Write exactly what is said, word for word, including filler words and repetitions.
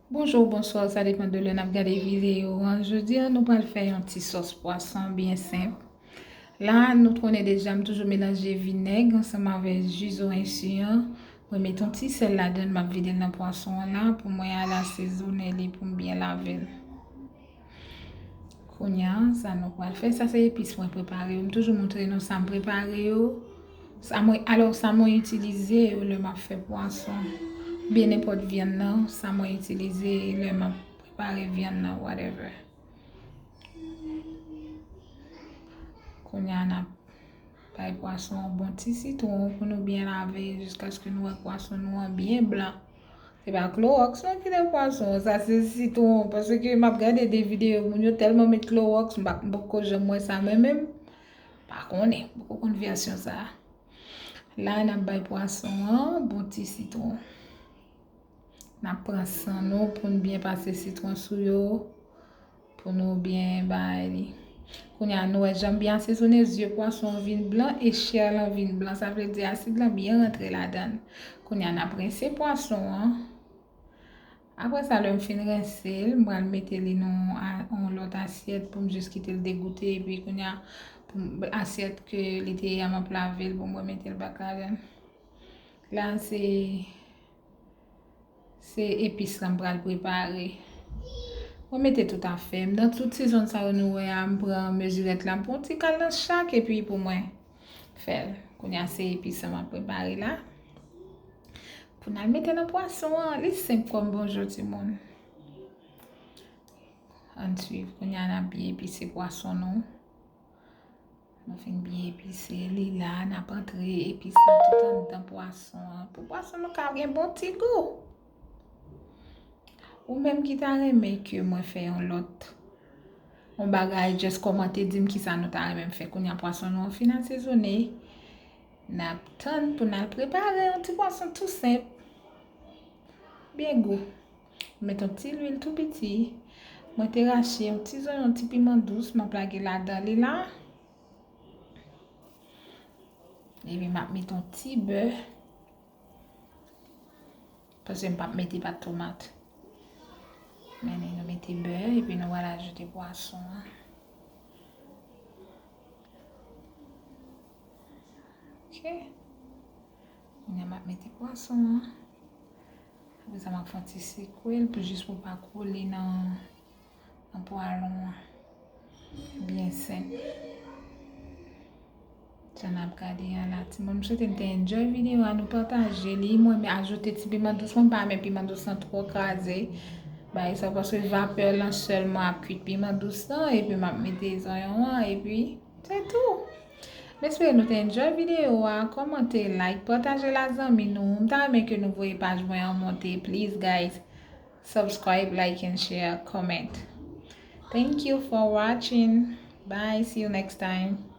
Bonjou, bonswa, sa depann de lè n ap gade videyo an. Jodi a, nou pral fè yon ti sòs pwason byen senp. La, nou konnen deja, m toujou melanje vinèg ansanm avèk ji zoranj si an. Mwen met yon ti sèl ladan l, m ap vide l nan pwason an la pou mwen al asezonnen li pou m byen lave l. Kounye a, sa nou pral fè, sa se epis mwen prepare yo. M toujou montre nou sa m prepare yo. Sa mwen, alò, sa mwen itilize yo lè m ap fè pwason. Oubyen nenpòt vyann nan, sa mwen itilize lè m ap prepare vyann nan, whatever. Kounye a, n ap bay pwason an bon ti sitwon pou nou byen lave jiskaske nou wè pwason nou an byen blan. Se pa klowòks non ki nan pwason an, sa se sitwon. Paske m ap gade de videyo, moun yo tèlman met klowòks, m pa, m poko janm wè sa mwen menm. Pa konnen, m poko konn vèsyon sa. La, n ap bay pwason an bon ti sitwon. N ap pran san nou pou n byen pase sitwon sou yo, pou nou byen bay li. Kounye a, nou wè jan m byen asezonnen, zye pwason an vin blan e chè lan vin blan. Sa vle di asid lan byen rantre ladan l. Kounye a, n ap rense pwason an. Apre sa, lè m fin rense l, m pral mete li nan a- yon lòt asyèt pou m jis kite l degoute. Epi kounye a, pou m- asyèt ke li te ye a, m ap lave l pou m remete l bak ladan l. La, se, se epis lan m pral prepare. Mwen mete tout afè m. Nan tout sizon sa yo nou wè a, m pran mezirèt la, m pran yon ti kal nan chak, epi pou mwen fè l. Kounye a, se epis lan m ap prepare la. Pou n al mete nan pwason an, li senp kòm bonjou timoun. Ann swiv. Kounye a, n ap byen epise pwason nou. Nou fin byen epise li la, n ap antre epis lan tout anndan pwason an. Pou pwason nou ka gen bon ti gou. Ou menm ki ta renmen ke mwen fè yon lòt, yon bagay, just kòmante, di m kisa nou ta renmen m fè. Kounye a pwason nou an fin asezonnen. N ap tann pou n al prepare yon ti pwason tou senp. Byen gou. Met yon ti lwil tou piti. Mwen te rache yon ti zonyon, yon ti piman dous, m ap lage ladan li la. Epi m ap met yon ti bè. Paske m p ap mete pat tomat. Men nou mete bè, epi nou pral ajoute pwason an. Ok. Kounye a m ap mete pwason an. Apre sa, m ap fè yon ti sekwe l pou jis pou l pa kole nan, nan pwalon an. Byen senp. Sa n ap gade a la, timoun. M swete n te enjoy videyo a, nou pataje li. Mwen, men ajoute ti piman dous. Mwen pa renmen piman dous lan twò kraze. Bay sa, paske vapè lan sèlman ap kwit piman dous lan, epi m ap mete zonyon an, epi se tou. M espere nou te enjoy videyo a. Kòmante, like, pataje l a zanmi nou. M ta renmen ke nou voye paj mwen an monte. Please, guys, subscribe, like and share, comment. Thank you for watching. Bye, see you next time.